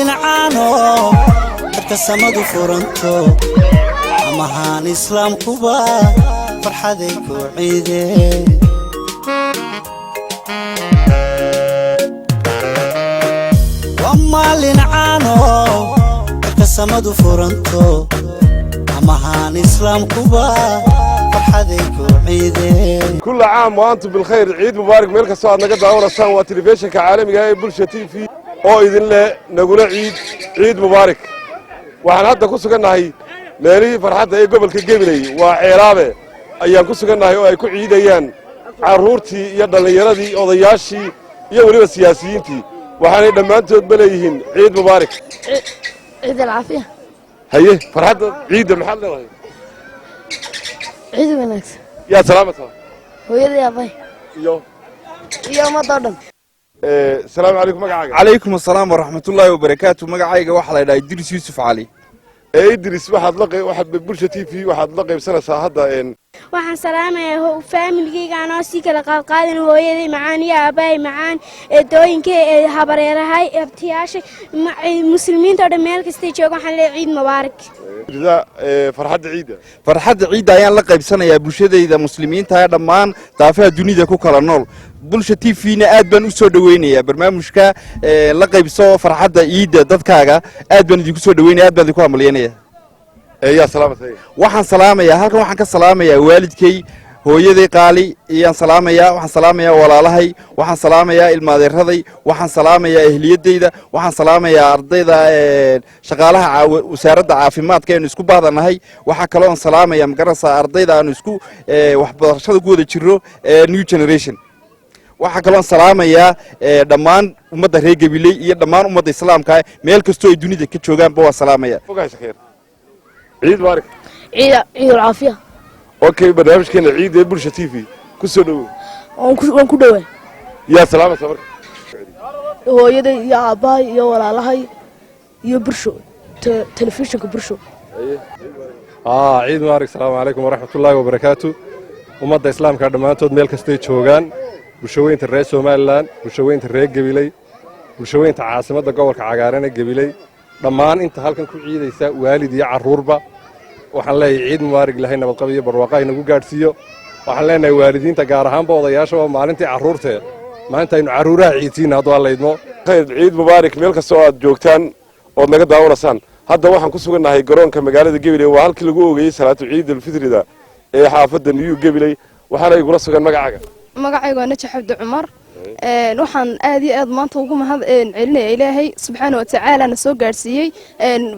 Maalin caano dadka samadu furanto, amahaan islaamkuba farxaday ku ciideen. Waa maalin caano dadka samadu furanto, amahaan islaamkuba farxaday ku ciideen. كل عام وأنتم بالخير، ciid mubaarak. Meel kastoo aad naga daawanaysaan, waa telefishinka caalamiga ee Bulsha TV oo idin leh nagula ciid, ciid mubaarak. Waxaan hadda ku sugannahay meelihii farxadda ee gobolka Gebiley, waa Ceelaabe ayaan ku sugannahay, oo ay ku ciidayaan carruurtii iyo dhallinyaradii, odayaashii iyo weliba siyaasiyiintii. Waxaanay dhammaantoodba leeyihiin ciid mubaarak. عيد العافية. Haye, farxadda ciidda maxaad leedahay? Ciid wanaagsan. Yaa salaamata? Hooyaday, aabbahay. Iyo? Iyo ummadoo dhan. Asalaamu calaykum, magacaaga? Calaykum asalaam waraxmatullaahi wabarakaatu. Magacayga waxaa la yidhaha Idris Yuusuf Cali. Ee Idris, waxaad la waxaad Bulsha TV waxaad la qaybsanaysaa hadda Waxaan salaamayaa faamiligayga anoo sii kala qaadqaadan: hooyaday macaan iyo aabbahay macaan, eedooyinkay, ee habareerahay, abtiyaasha, muslimiinta oo dhan meel kastay jooga. Waxaan leeyahay ciid mubaarak. Rida farxadda ciidda. Farxadda ciidda ayaan la qaybsanayaa bulshadayda muslimiinta ee dhammaan daafaha dunida ku kala nool. Bulsha TV-na aad baan u soo dhoweynayaa barnaamijka la qaybso farxadda ciidda dadkaaga. Aad baan idinku soo dhaweynaya, aad baan idinku hambalyanaya. Yaa salaamata? Waxaan salaamayaa halkan, waxaan ka salaamayaa waalidkay, hooyaday qaali iyaan salaamayaa, waxaan salaamayaa walaalahay, waxaan salaamayaa ilmaadeeraday, waxaan salaamayaa ehliyadayda, waxaan salaamayaa ardayda, shaqaalaha wasaaradda caafimaadka aynu isku baadanahay. Waxaa kaloo salaamaya, magarasa, ardayda aanu isku waxbarashada ku wada jirro ee New Generation. Waxaa kaloon salaamayaa dhammaan ummadda reer Gabiley iyo dhammaan ummadda islaamka meel kastoo ay dunida ka joogaanba waa salaamaya. Fogaysa kheer, ciid mubaarak. Ciid ciid alcaafiya. Okay, barnaamijkeena ciid ee Bulsha TV ku soo dhowow. Waan ku dhowaa. Yaa salaamaysa marka? Hooyaday iyo aabbahay iyo walaalahay iyo Bulsho, telefishinka Bulsho. Ciid mubaarak. Asalaamu calaykum waraxmatullaahi wabarakaatu. Ummadda islaamka dhammaantood meel kastay joogaan, bulshaweynta reer Somaliland, bulshaweynta reer Gebiley, bulshaweynta caasimadda gobolka cagaaran ee Gebiley, dhammaan inta halkan ku ciidaysa, waalid iyo carruurba, waxaan leeyahay ciid mubaarak. Ilahay nabadqab iyo barwaaqo inagu gaadhsiiyo. Waxaan leenahay waalidiinta, gaar ahaanba odayaasha, waa maalintii carruurtee, maanta aynu carruuraha ciidsiina hadduu Alla idmo. Khayr, ciid mubaarak meel kastoo aad joogtaan ood naga daawanaysaan. Hadda waxaan ku sugannahay garoonka magaalada Gabiley, waa halkii lagu ogeeyey salaatu ciid alfitrida ee xaafadda New Gabiley. Waxaana igula sugan, magacaaga? Magacaygu waa Najax Cabdi Cumar. Waxaan aad iyo aad maanta ugu mahad celinaya Ilaahay subxaana watacaala na soo gaadhsiiyey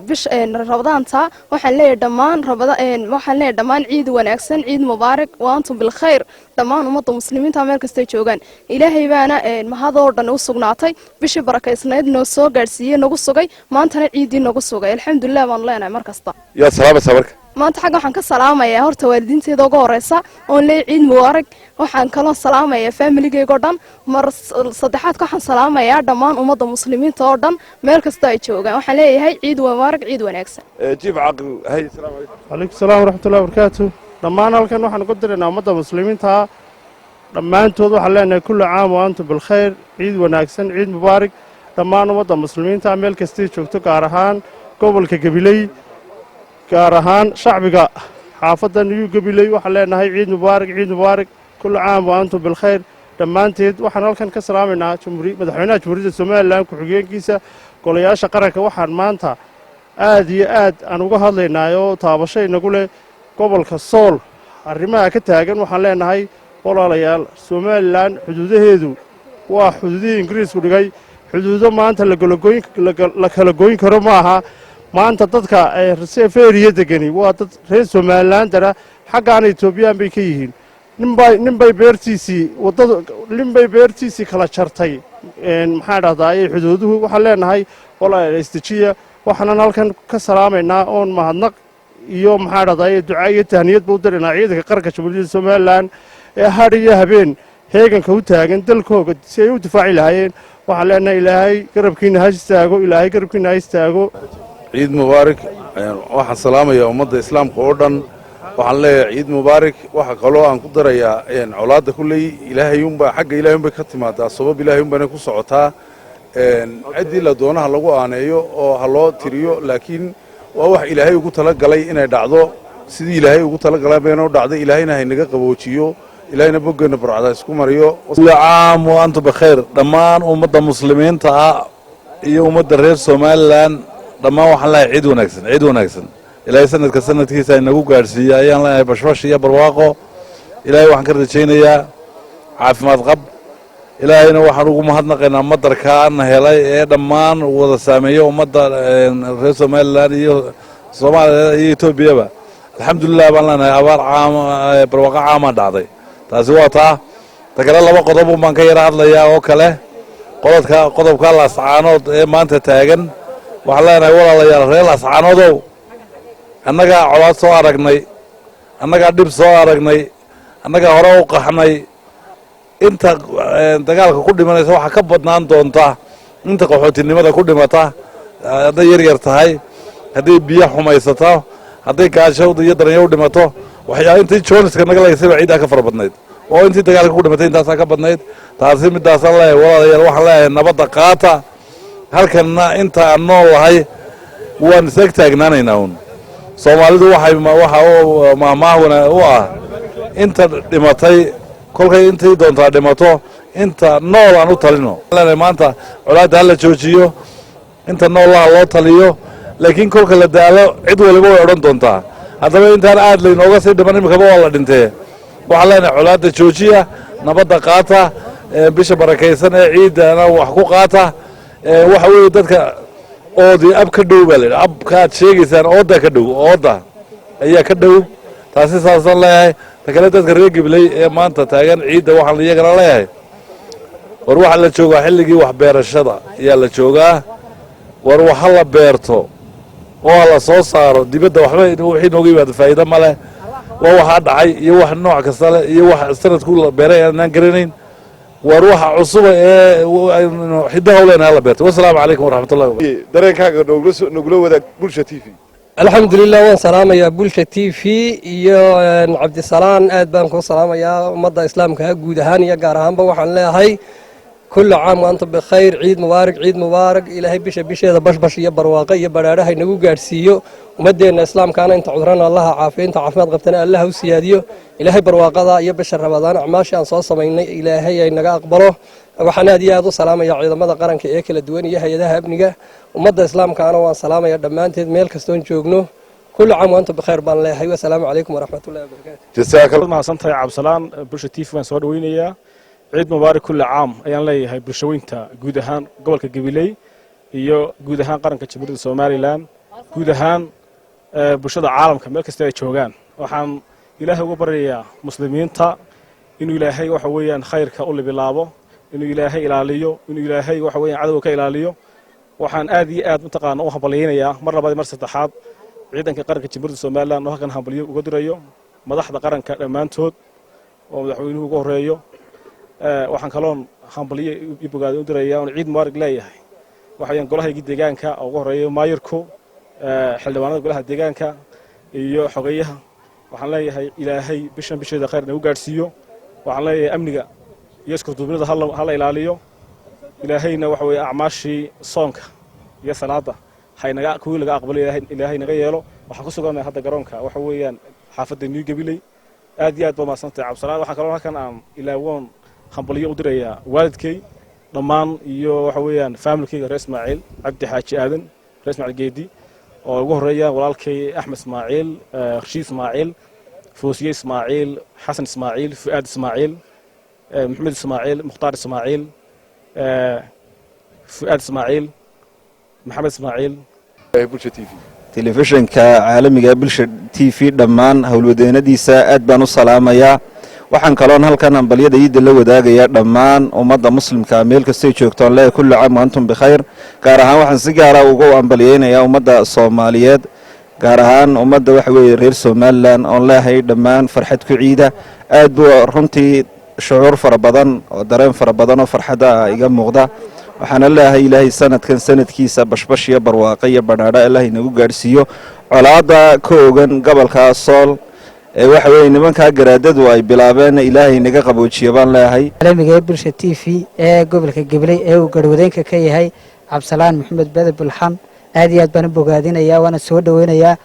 bish Ramadaanta. Waxaan leeyahay dhammaan rabada, waxaan leeyahay dhammaan ciid wanaagsan, ciid mubaarak wa antum bilkhayr, dhammaan ummadda muslimiinta meel kastay joogaan. Ilaahay baana mahadoo dhan u sugnaatay, bishii barakaysnayd noo soo gaadhsiiyey, nagu sugay, maantana ciiddii nagu sugay. Alxamdulilah baanu leenahay mar kasta. Yaa salaamaysaa marka? Maanta xagga waxaan ka salaamayaa horta waalidiinteeda uga horeysa oon leeyahay ciid mubaarak. Waxaan kaloo salaamayaa faamiligeyga oo dhan. Mar saddexaadka waxaan salaamayaa dhammaan ummadda muslimiinta oo dhan meel kasta ay joogaan. Waxaan leeyahay ciid mubaarak, ciid wanaagsan. Jiif Caaqil, hay, asalaamu calaykum. Calaykum salaam waraxmatullahi wabarakaatu. Dhammaan halkan waxaan uga diraynaa ummadda muslimiinta dhammaantood, waxaan leenahay kulli caam wa antum bilkhayr, ciid wanaagsan, ciid mubaarak, dhammaan ummadda muslimiinta meel kastay joogto, gaar ahaan gobolka Gabiley, gaar ahaan shacbiga xaafadda New Gabiley. Waxaan leenahay ciid mubaarak, ciid mubaarak, kulli caam wa antum bilkhayr dhammaanteed. Waxaan halkan ka salaamaynaa madaxweynaha Jamhuuriyadda Somaliland, ku-xigeenkiisa, golayaasha qaranka. Waxaan maanta aad iyo aad aan uga hadlaynaa oo taabasho inagu leh gobolka Sool arrimaha ka taagan. Waxaan leenahay, walaalayaal, Somaliland xuduudaheedu waa xuduudihii Ingiriisku dhigay. Xuduudo maanta la kala goyn karo ma aha. Maanta dadka feeriya degani waa dad reer Somalilandana, xaggaana Etoobiyaan bay ka yihiin. Ninbay beertiisii waddada, ninbay beertiisii kala jartay, maxaa dhahdaa, xuduuduhu. Waxaan leenahay, walaalayaal, isdejiya. Waxaanan halkan ka salaamaynaa oon mahadnaq iyo, maxaa dhahdaa, duca iyo tahniyadba u diraynaa ciidanka qaranka Jamhuuriyadda Somaliland ee hadh iyo habeen heeganka u taagan dalkooga si ay u difaaci lahaayeen. Waxaan leenahay, Ilaahay garabkiina ha istaago, Ilaahay garabkiina ha istaago. Ciid mubaarak. Waxaan salaamayaa ummadda islaamka oo dhan. Waxaan leeyahay ciid mubaarak. Waxaa kaloo aan ku darayaa colaadda kulley Ilaahay unbaa, xagga Ilahay unbay ka timaadaa, sabab Ilaahay unbayna ku socotaa. Ciddii la doonaha lagu aaneeyo oo ha loo tiriyo, laakiin waa wax Ilaahay ugu talagalay inay dhacdo. Sidii Ilaahay ugu talagalay bayna u dhacday. Ilaahayna haynaga qaboojiyo, Ilaahayna boggeenna burcada isku mariyo. كل عام وأنتم بخير. Dhammaan ummadda muslimiinta ah iyo ummadda reer Somaliland dhammaan waxaan leeyahay ciid wanaagsan, ciid wanaagsan. Ilaahay sanadka sanadkiisa inagu gaadhsiiya ayaan leeyahay, bashbash iyo barwaaqo. Ilaahay waxaan ka rajaynayaa caafimaad qab. Ilaahayna waxaan ugu mahadnaqaynaa madarkaana helay ee dhammaan wada saameeya ummadda reer Somaliland iyo Soomaaliya iyo Etoobiyaba. Alxamdulilah baan leenahay, abaar caama, barwaaqo caamaa dhacday. Taasi waa taa. Ta kale, laba qodob un baan ka yara hadlayaa oo kale. Qodobka, qodobka Laascaanood ee maanta taagan, waxaan leenahay walaalayaal reer Laascaanoodow, annagaa colaad soo aragnay, annagaa dhib soo aragnay, annagaa hore u qaxnay. Inta dagaalka ku dhimanaysa waxaa ka badnaan doonta inta qaxootinimada ku dhimata, hadday yar yar tahay, hadday biyo xumaysato, hadday gaajo iyo daranyo u dhimato. Waxyaa intii jooniska naga laysay baa ciiddaa ka fara badnayd oo intii dagaalka ku dhimatay intaasaa ka badnayd. Taasi midaasaan leeyahay. Walaalayaal, waxaan leeyahay nabadda qaata. Halkanna inta aan nool lahay waan is eg taagnaanaynaa un. Soomaalidu waxay waxa u maahmaah u ah: inta dhimatay kolkay intay doontaa dhimato, inta nool aan u talino. Leenahay maanta colaadda hala joojiyo, inta noollaha loo taliyo, laakiin kolka la daalo cid waliba way odhan doontaa. Haddaba intaan aad laynooga sii dhiman, imikaba waa la dhintee, waxaan leenahay colaadda joojiya, nabadda qaata, bisha barakaysan ee ciiddana wax ku qaata. Waxa weeye dadka oodii ab ka dhow baa la yidhi. Abkaad sheegaysaan oodda ka dhow, oodda ayaa ka dhow. Taasi saasaan leeyahay. Ta kale, dadka reer Gibley ee maanta taagan ciidda waxaan iyagana leeyahay: war waxaa la joogaa xilligii waxbeerashada ayaa la joogaa. War waxa la beerto oo ha la soo saaro. Dibadda waxba wixii nooga yimaado faa'iido ma leh. Waa waxaa dhacay iyo wax nooc kasta leh iyo wax sanadku la beeray aanaan garanayn. War waxa cusuba ee aynu xidaha u leenahay hala beerto. Wasalaamu calaykum waraxmatullahi wabarakatu. Dareenkaaga noogula wadaag Bulsha TV. Alxamdulilah, waan salaamayaa Bulsha TV iyo Cabdisalaan, aad baan kuu salaamayaa. Ummadda islaamka guud ahaan iyo gaar ahaanba waxaan leeyahay كل عام وأنتم بخير، ciid mubaarak, ciid mubaarak. Ilaahay bisha bisheeda bashbash iyo barwaaqo iyo badhaadhaha inagu gaadhsiiyo. Ummadeenna islaamkaana inta cudurana Allaha caafiyo, inta caafimaad qabtana Allaha u siyaadiyo. Ilaahay barwaaqada iyo bisha Ramadaan acmaasha aan soo samaynay Ilaahay ay naga aqbalo. Waxaan aad iyo aad u salaamaya ciidamada qaranka ee kala duwan iyo hay-adaha amniga. Ummadda islaamkaana waan salaamaya dhammaanteed meel kastoon joogno. كل عام وأنتم بخير baan leeyahay. Wasalaamu calaykum waraxmatullahi wabarakaatu. Jazaakal Mahadsantahay Cabdisalaan. Bulsha TV waan soo dhaweynayaa. Ciid mubaarak, كل عام ayaan leeyahay bulshaweynta guud ahaan gobolka Gabiley iyo guud ahaan qaranka Jamhuuriyadda Somaliland, guud ahaan bulshada caalamka meel kasta ay joogaan. Waxaan Ilaahay uga baryayaa muslimiinta inuu Ilaahay waxa weeyaan khayrka u libilaabo, inuu Ilaahay ilaaliyo, inuu Ilaahay waxa weeyaan cadowga ka ilaaliyo. Waxaan aad iyo aad mataqaana u hambalyaynayaa mar labaad iyo mar saddexaad ciidanka qaranka Jamhuuriyadda Somaliland oo halkan hambalyo uga dirayo, madaxda qaranka dhammaantood oo madaxweynuhu ugu horeeyo. Waxaan kaloon hambalyo iyo bogaad u diraya oon ciid mubaarak leeyahay waxayaan golahaygii deegaanka oo ugu horeeyo maayirku, xildhibaanada golaha deegaanka iyo xogeyaha. Waxaan leeyahay Ilaahay bishan bisheeda khayr nagu gaadhsiiyo. Waxaan leeyahay amniga iyo iskurduubnida hala ilaaliyo. Ilaahayna waxa weeye acmaashii soonka iyo salaada haynaga kuwii laga aqbalo Ilaahay naga yeelo. Waxaan ku sugannahay hadda garoonka waxa weeyaan xaafadda New Gabiley. Aad iyo aad baa mahadsantahay Cabdisalaan. Waxaan kaloo halkan aan ilaawoon hambalyo u dirayaa waalidkay dhammaan iyo waxa weeyaan faamilkayga reer Ismaaciil Cabdi Xaaji Aadan, reer Ismaaciil Geedi, oo ugu horreeya walaalkay Axmed Ismaaciil, Rashiid Ismaaciil, Foosiye Ismaaciil, Xasan Ismaaciil, Fu'aad Ismaaciil, Maxamed Ismaaciil, Mukhtaar Ismaaciil, Fu'aad Ismaaciil, Maxamed Ismaaciil. Bulsha TV. Telefishinka caalamiga Bulsha TV dhammaan howlwadeenadiisa aad baan u salaamayaa. Waxaan kaloon halkan hambalyada iidda la wadaagayaa dhammaan ummadda muslimka meel kastay joogtoon leeyahay كل عام وأنتم بخير. Gaar ahaan waxaan si gaara ugu hambalyeynayaa ummadda Soomaaliyeed, gaar ahaan ummadda waxa weeye reer Somaliland, oon leeyahay dhammaan farxad ku ciida. Aad buu runtii shucuur fara badan oo dareen fara badan oo farxadda iga muuqda. Waxaana leeyahay Ilaahay sanadkan sanadkiisa bashbash iyo barwaaqo iyo badhaadho Allah inagu gaadhsiiyo. Colaadda ka ogan gobolka Sool. Ee waxa weeye nimankaa garaadadu ay bilaabeen, Ilaahay naga qaboojiyo baan leeyahay. Caalamiga ee Bulsha TV ee gobolka Gabiley ee uu garwadeenka ka yahay Cabdisalaan Maxamed Bede Bulxan, aad iyo aad baan u bogaadinayaa, waana soo dhoweynayaa.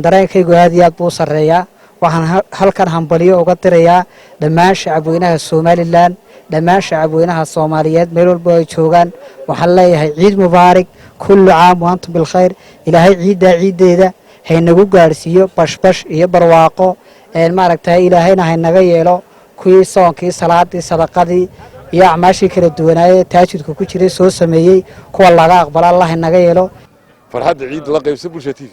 Dareenkaygu aad iyo aad buu u sarreeyaa. Waxaan halkan hambalyo uga dirayaa dhammaan shacabweynaha Somaliland, dhammaan shacabweynaha Soomaaliyeed, meel walba ay joogaan. Waxaan leeyahay ciid mubaarig, kullu caam wa antum bilkhayr. Ilaahay ciiddaa ciiddeeda haynagu gaadhsiiyo bashbash iyo barwaaqo. Maaragtay, Ilaahayna haynaga yeelo kuwii soonkii, salaadii, sadaqadii iyo acmaashii kala duwanaayee taajudka ku jiray soo sameeyey, kuwa laga aqbala Allah haynaga yeelo. Farxadda ciidda la qaybsa Bulsha TV,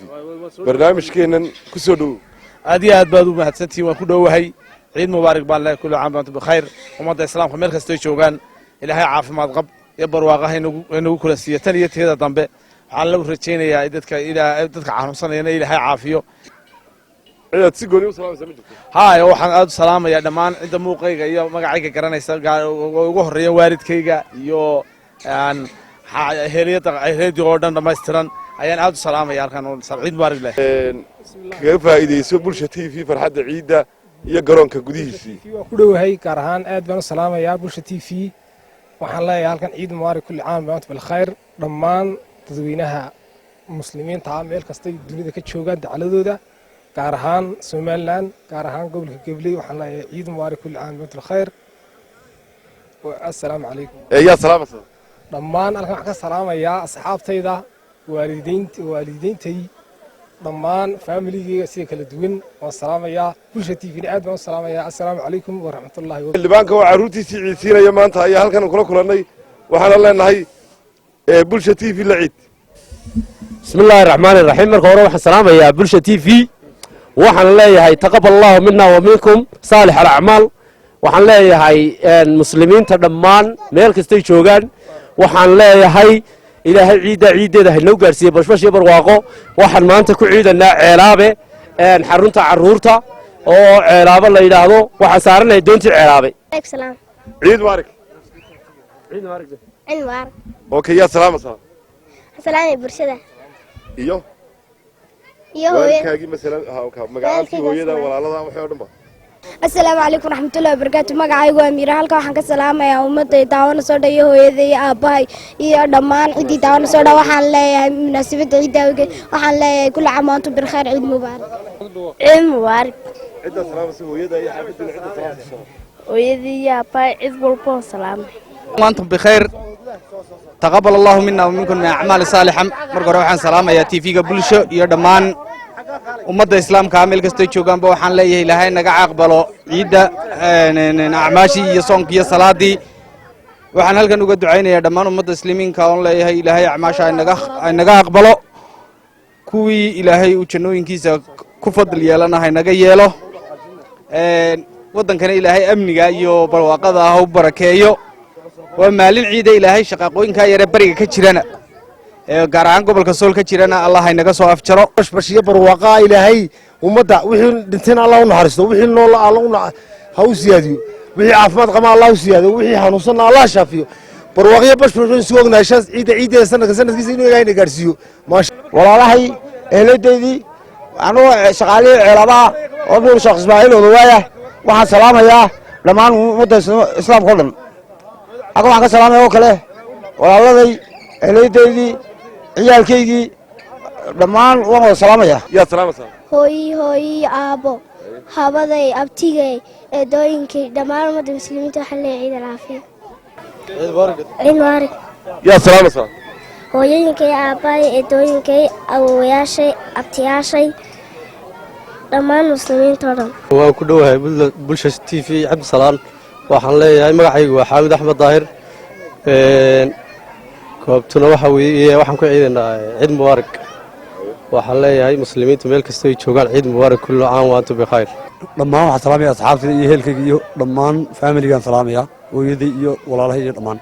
barnaamijkeennan ku soo dhowow. Aad iyo aad baad u mahadsantihiin, waan ku dhowahay. Ciid mubaarak baan lehay, kullu caam antum bikhayr. Ummadda Islaamka meel kastay joogaan, Ilaahay caafimaad qab iyo barwaaqa haynagu kula siiya tan iyo teeda dambe. Waxaan la rajaynayaa dadka dadka xanuunsanayana Ilaahay caafiyo. Cidaad si gooni u salaamaysa ma jirto? Haaya, waxaan aad u salaamayaa dhammaan cidda muuqayga iyo magacayga garanaysa, oo ugu horreeya waalidkayga iyo eheliyadda, eheliyadii oo dhan dhammaystiran ayaan aad u salaamaya halkan. Ciid mubaarak leh. Kaga faa'iidayso Bulsha TV farxadda ciidda iyo garoonka gudihiisii. Waan ku dhowahay, gaar ahaan aad baan u salaamayaa Bulsha TV. Waxaan leeyahay halkan ciid mubaarak, kulli caam wa antum bilkhayr, dhammaan dadweynaha Muslimiinta ah meel kastay dunida ka joogaan dacladooda, gaar ahaan Somaliland, gaar ahaan gobolka Gabiley. Waxaan leeyahay ciid mubaarak, kulli caam wa antum bilkhayr. Assalaamu calaykum. Yaa salaamaysa? Dhammaan halkan waxaan ka salaamayaa asxaabtayda, waalidiint waalidiintay, dhammaan faamiligeyga sida kala duwan waan salaamayaa. Bulsha TV-na aad baan u salaamayaa. Assalaamu calaykum waraxmatullahi. Xildhibaanka oo carruurtiisii ciidsiinaya maanta ayaa halkan kula kulannay. Waxaana leenahay Bulsha TV la ciid. Bismi illaahi raxmaani raxiim. Marka hore waxaan salaamayaa Bulsha TV. Waxaan leeyahay taqabal allahu mina wa minkum saalix alacmaal. Waxaan leeyahay muslimiinta dhammaan meel kastay joogaan, waxaan leeyahay Ilaahay ciiddaa ciiddeeda haynoo gaarsiiye bashbash iyo barwaaqo. Waxaan maanta ku ciidanaa Ceelaabe, xarunta carruurta oo Ceelaabo la yidhaahdo. Waxaan saaranahay doontii Ceelaabe. Salaam. Ciid mubaarak. Ciid mubaarak. Okay, yaa salaamaysaa? Salaamay bulshada. Iyo? Iyo hooyo. Waalidkaagii masalan, ha okay, magacaabkii hooyada, walaalada, waxay oo dhan ba. Assalaamu calaykum waraxmatullahi wabarakaatu. Magacaygu waa Miira. Halka waxaan ka salaamayaa ummadda daawana soo dha iyo hooyada iyo aabbahay iyo dhammaan ciddii daawana soo dha. Waxaan leeyahay munaasabadda ciidda awgeed, waxaan leeyahay kulli caam wa antum bilkhayr, ciid mubaarak, ciid mubaarak. Cidda salaamaysa, hooyada iyo xaafadina, cidda salaamaysa? Hooyadii iyo aabbahay, cid walba oo salaamay. Antum bikhayr, taqabal allahu mina wa minkum min acmaali saalixa. Marka hore waxaan salaamayaa TV-ga Bulsho iyo dhammaan ummadda Islaamka meel kastay joogaanba. Waxaan leeyahay Ilaahay naga aqbalo ciidda, acmaashii iyo soonkii iyo salaadii. Waxaan halkan uga ducaynayaa dhammaan ummadda Muslimiinka oon leeyahay Ilaahay acmaasha aynaga aqbalo, kuwii Ilaahay uu jannooyinkiisa ku fadl yeelana haynaga yeelo, waddankana Ilaahay amniga iyo barwaaqada ah u barakeeyo. Waa maalin ciida. Ilaahay shaqaaqooyinkaa yare bariga ka jirana, ee gaar ahaan gobolka Sool ka jirana, Allah haynaga soo afjaro. Bashbash iyo barwaaqaa Ilaahay ummadda. Wixii dhintayna Allah u naxariisto, wixii nool Allah ha u siyaadiyo, wixii caafimaad qaba Allah u siyaadiyo, wixii xanuunsanna Allah shaafiyo. Barwaaqiyo bashbash waan isu ognahay shaas ciidda ciiddeeda sanadka sanadkiisa inuu Ilaahayna gaarsiiyo. Walaalahay, ehladeydii, anugu shaqaalihii Ceelabaha oo Nuur Sheekh Ismaaciil Odawaaya, waxaan salaamayaa dhammaan ummadda Islaamka o dhan. Halkan waxaan ka salaamaya oo kale walaaladay, ehladeydii, ciyaalkaygii, dhammaan waan wada salaamaya. Yaad salaamaysaa? Hooyi, hooyi, aabbo, habaday, abtigay, eedooyinkay, dhammaan ummadda Muslimiinta. Waxaan leeyahay ciid alcaafiya, ciid mubaarak. Yaad salaamaysaa? Hooyooyinkay, aabbahay, eedooyinkay, awowayaashay, abtiyaashay, dhammaan muslimiinta oo dhan. Waan ku dhowahay Bulsha TV. Cabdisalaan, waxaan leeyahay magacaygu waa Xaamid Axmed Daahir. Goobtuna waxa weeye waxaan ku ciidaynaa ciid mubaarak. Waxaan leeyahay muslimiinta meel kasta ay joogaan ciid mubaarak, kullu caam wa antum bikhayr. Dhammaan waxaan salaamaya asxaabtayda iyo ehelkayga iyo dhammaan faamiligaan salaamaya, hooyaday iyo walaalahay iyo dhammaan.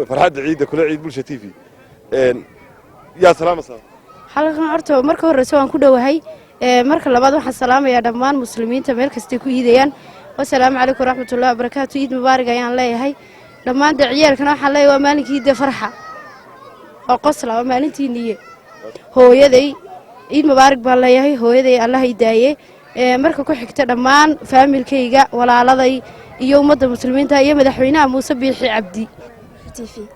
Farxadda ciidda kula ciid Bulsha TV. Yaa salaamaysaa? Halkan horta marka horeyse waan ku dhowahay. Marka labaad waxaan salaamayaa dhammaan muslimiinta meel kastay ku iidayaan. Wasalaamu calaykum waraxmatullahi wabarakaatu. Ciid mubaarig ayaan leeyahay dhammaan. De ciyaalkana waxaan leeyahay waa maalinkii de farxa oo qosla, waa maalintii niye. Hooyaday ciid mubaarig baan leeyahay. Hooyaday Allah i daaye. Marka ku xigta, dhammaan faamilkayga, walaaladay iyo ummadda muslimiinta iyo madaxweynaha Muuse Biixi Cabdi. TV.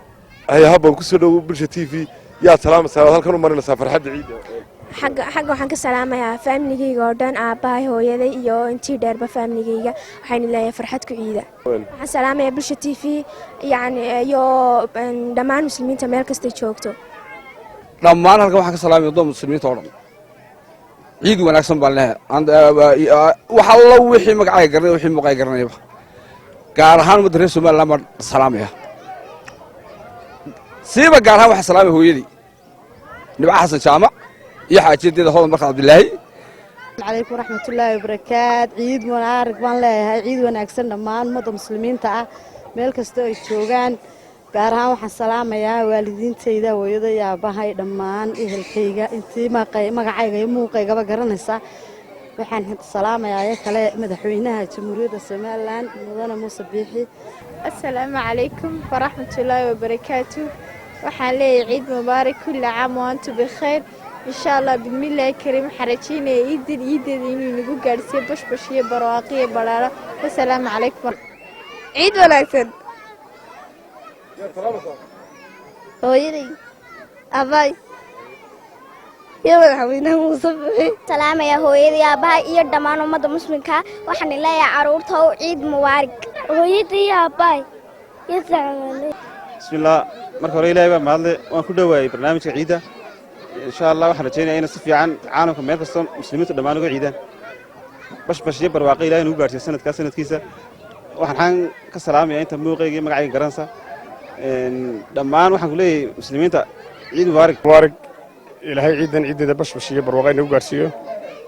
Haya, habban, kusoo dhowow Bulsha TV. Yaad salaamaysaa waad halkan u marinaysaa farxadda ciidda? Xagga waxaan ka salaamayaa faamiligayga oo dhan, aabbahay, hooyaday iyo intii dheerba faamiligayga. Waxayna leeyahay farxad ku ciida. Waxaan salaamayaa Bulsha TV, yani, iyo dhammaan muslimiinta meel kastay joogto. Dhammaan halkan waxaan ka salaamaya wadada muslimiinta oo dhan. Ciid wanaagsan baan leehay. Wax allo wixii magacayga garanaya, wixii muuqayga garanayaba, gaar ahaan ummadda reer Somaliland baan salaamaya. Siiba gaar ahaan waxaan salaamaya hooyadii Nibca Xasan Jaamac iyo xaajiyadeeda Hodan Barka Cabdilaahi. Calaykum waraxmatullaahi wabarakaat. Ciid mubaarak baan leeyahay. Ciid wanaagsan dhammaan ummadda muslimiinta ah meel kasta ay joogaan. Gaar ahaan waxaan salaamayaa waalidiintayda, hooyada iyo aabbahay, dhammaan ehelkayga, intii magacayga iyo muuqaygaba garanaysa. Waxaan salaamayaa iyo kale madaxweynaha Jamhuuriyadda Somaliland, mudane Muuse Biixi. Asalaamu calaykum waraxmatullaahi wabarakaatu. Waxaan leeyahay ciid mubaarak, kulli caam wa antum bikhayr. Insha Allah, bismillaahi kariim, waxaan rajaynaya ciidan ciideeda inuu inagu gaadhsiiyo bashbash iyo barwaaqo iyo baraaro. Wasalaamu calaykum. Ciid wanaagsan. Hooyaday, aabbahay iyo madaxweynaha Muuse Biixi. Salaamaya hooyadii, aabbahay iyo dhammaan ummadda muslimka. Waxaan leeyahay caruurta ciid mubaarak. Hooyadii iyo aabbahay iyo salaamaaleykum. Bismillah. Marka hore Ilaahay baa mahadle. Waan ku dhowaayay barnaamijka ciidda. Insha Allah, waxaan rajaynayaa inay si fiican caalamka meel kasta muslimiintu dhammaan uga ciidaan. Bashbash iyo barwaaqo Ilaahay nagu gaarsiiyo sanadkaas sanadkiisa. Waxaan xaan ka salaamayaa inta muuqayga iyo magacayga garanaysa. Dhammaan waxaan ku leeyahay muslimiinta ciid mubaarak. Mubaarak. Ilaahay ciidan ciideeda bashbash iyo barwaaqo inagu gaarsiiyo.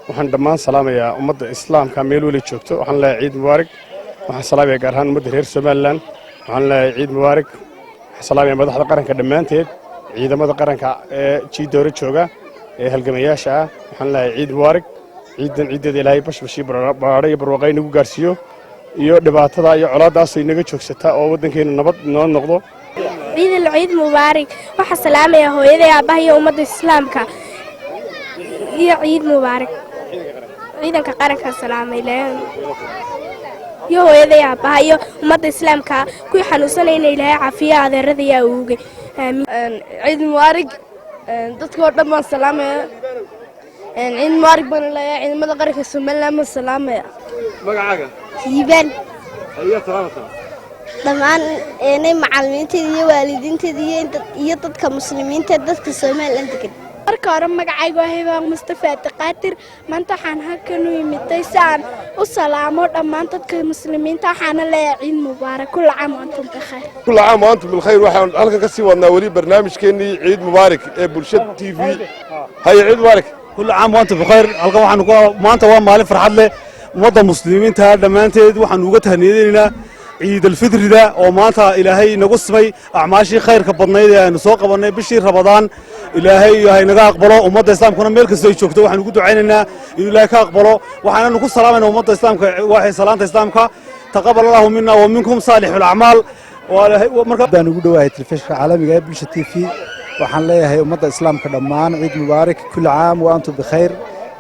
Waxaan dhammaan salaamayaa ummadda islaamka meel weli joogto. Waxaan leeyahay ciid mubaarak. Waxaan salaamayaa gaar ahaan ummadda reer Somaliland. Waxaan leeyahay ciid mubaarak. Waxaan salaamayaa madaxda qaranka dhammaanteed, ciidamada qaranka ee jiidoore jooga ee halgamayaasha ah. Waxaan leeyahay ciid mubaarak. Ciidan ciideeda Ilaahay bashbash iyo baraare iyo barwaaqo inagu gaarsiiyo, iyo dhibaatada iyo colaadaas inaga joogsataa oo waddankeenu nabad noo noqdo. Ciid ciid mubaarak. Waxaa salaamaya hooyaday, aabbaha iyo ummadda islaamka iyo ciid mubaarak. Ciidanka qaranka salaamay iyo hooyaday, aabbaha iyo ummadda islaamka. Kuwii xanuunsanayna Ilaahay caafiya, adeerada iyo awowgay. Aamiin. Ciid mubaarak. Dadka oo dhan baan salaamaya. Ciid mubaarak baan leeyahay. Ciidamada qaranka Somaliland baan salaamaya. Magacaaga? Liibaan. Ayaa salaamaysaa? Dhammaan macallimiinteeda iyo waalidiinteeda iyo dadka muslimiinta, dadka Somaliland degan. Marka hore magacaygu waa Hibaan Mustafa Abdiqaadir. Maanta waxaan halkan u imiday si aan u salaamo dhammaan dadka muslimiinta. Waxaana leeyahay ciid mubaarak, kulla caam wa antum bikhayr. Kulla caam wa antum bilkhayr. Waxaan halkan ka sii wadnaa weli barnaamijkeennii ciid mubaarak ee Bulshada TV. Haye, ciid mubaarak. Kulli caam wa antum bikhayr. Halkan waxaanu ku maanta waa maalin farxad leh. Ummadda muslimiinta dhammaanteed waxaanu uga tahniyadeynaynaa ciidalfidrida oo maanta Ilaahay inagu simay acmaashii khayrka badnayd ee aynu soo qabannay bishii Rabadaan. Ilaahay haynaga aqbalo. Ummadda islaamkuna meel kastoo ay joogto waxaanu ugu ducaynaynaa inuu Ilaahay ka aqbalo. Waxaananu ku salaamayna ummadda islaamka waxay salaanta islaamka: taqabal Allahu mina wa minkum saalixul acmaal. Baan ugu dhowahay telefishinka caalamiga ee Bulsha TV. Waxaan leeyahay ummadda islaamka dhammaan ciid mubaarak, kulli caam wa antum bikhayr.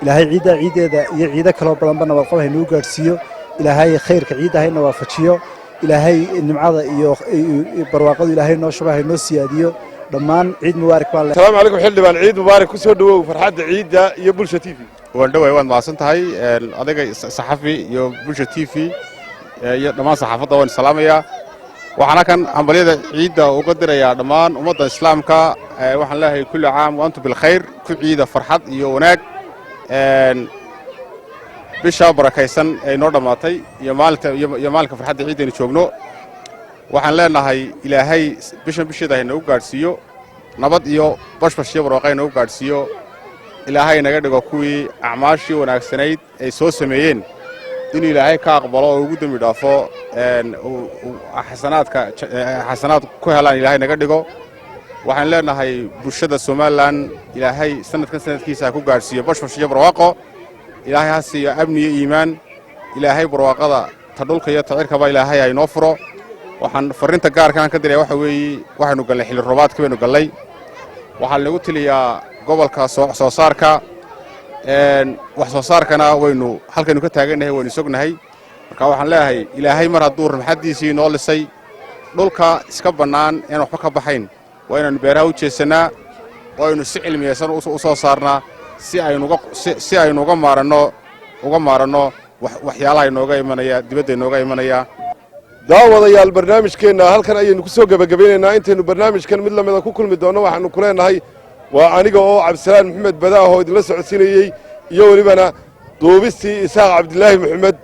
Ilaahay ciidda ciideeda iyo ciido kaloo badanba nabadqab haynuu gaadhsiiyo. Ilaahay khayrka ciidda hayna waafajiyo. Ilaahay nimcada iyo barwaaqadu Ilaahay noo shuba, haynoo siyaadiyo. Dhammaan ciid mubaarak baan. Asalaamu calaykum xildhibaan, ciid mubaarak. Ku soo dhowow farxadda ciidda iyo Bulsha TV. Waan dhoway, waad mahadsan tahay adiga saxafi iyo Bulsha TV iyo dhammaan saxaafadda waan salaamayaa. Waxaana kan hambalyada ciidda uga dirayaa dhammaan ummadda islaamka. Waxaan leeyahay kulli caam wa antum bilkhayr, ku ciida farxad iyo wanaag. Bisha barakaysan ee inoo dhammaatay iyo maalinta iyo maalinka farxadda ciiddaynu joogno, waxaan leenahay Ilaahay bishan bisheeda haynagu gaadhsiiyo nabad iyo bashbash iyo barwaaqo haynagu gaadhsiiyo. Ilaahay naga dhigo kuwii acmaashii wanaagsanayd ay soo sameeyeen inuu Ilaahay ka aqbalo oo ugu dembi dhaafo, xasanaadka xasanaad ku helaan Ilaahay naga dhigo. Waxaan leenahay bulshada Somaliland Ilaahay sanadkan sanadkiisa ha ku gaadhsiiyo bashbash iyo barwaaqo. Ilaahay ha siiyo amni iyo iimaan. Ilaahay barwaaqada ta dhulka iyo ta cirkaba Ilaahay ha inoo furo. Waxaan farriinta gaarkaan ka diraya waxa weeye, waxaynu gallay xilli roobaadka baynu gallay. Waxaa lagu tiliyaa gobolka soo saarka. Wax soo saarkana waynu halkaynu ka taagannahay, waynu sognahay. Marka waxaan leeyahay, Ilaahay mar hadduu ramxaddiisii noo lisay, dhulka iska bannaan inaan waxba ka baxayn waa inaannu beeraha u jeesannaa oo aynu si cilmiyaysan u soo saarnaa, si aynu uga maaranno waxyaalaha inooga imanaya dibadda inooga imanaya. Daawadayaal, barnaamijkeenna halkan ayaynu ku soo gebagabaynaynaa. Intaynu barnaamijkan mid lamida ku kulmi doonno, waxaannu ku leenahay waa aniga oo Cabdisalaan Maxamed Badaah oo idinla socodsiinayey iyo welibana duubistii Isaaq Cabdilaahi Maxamed.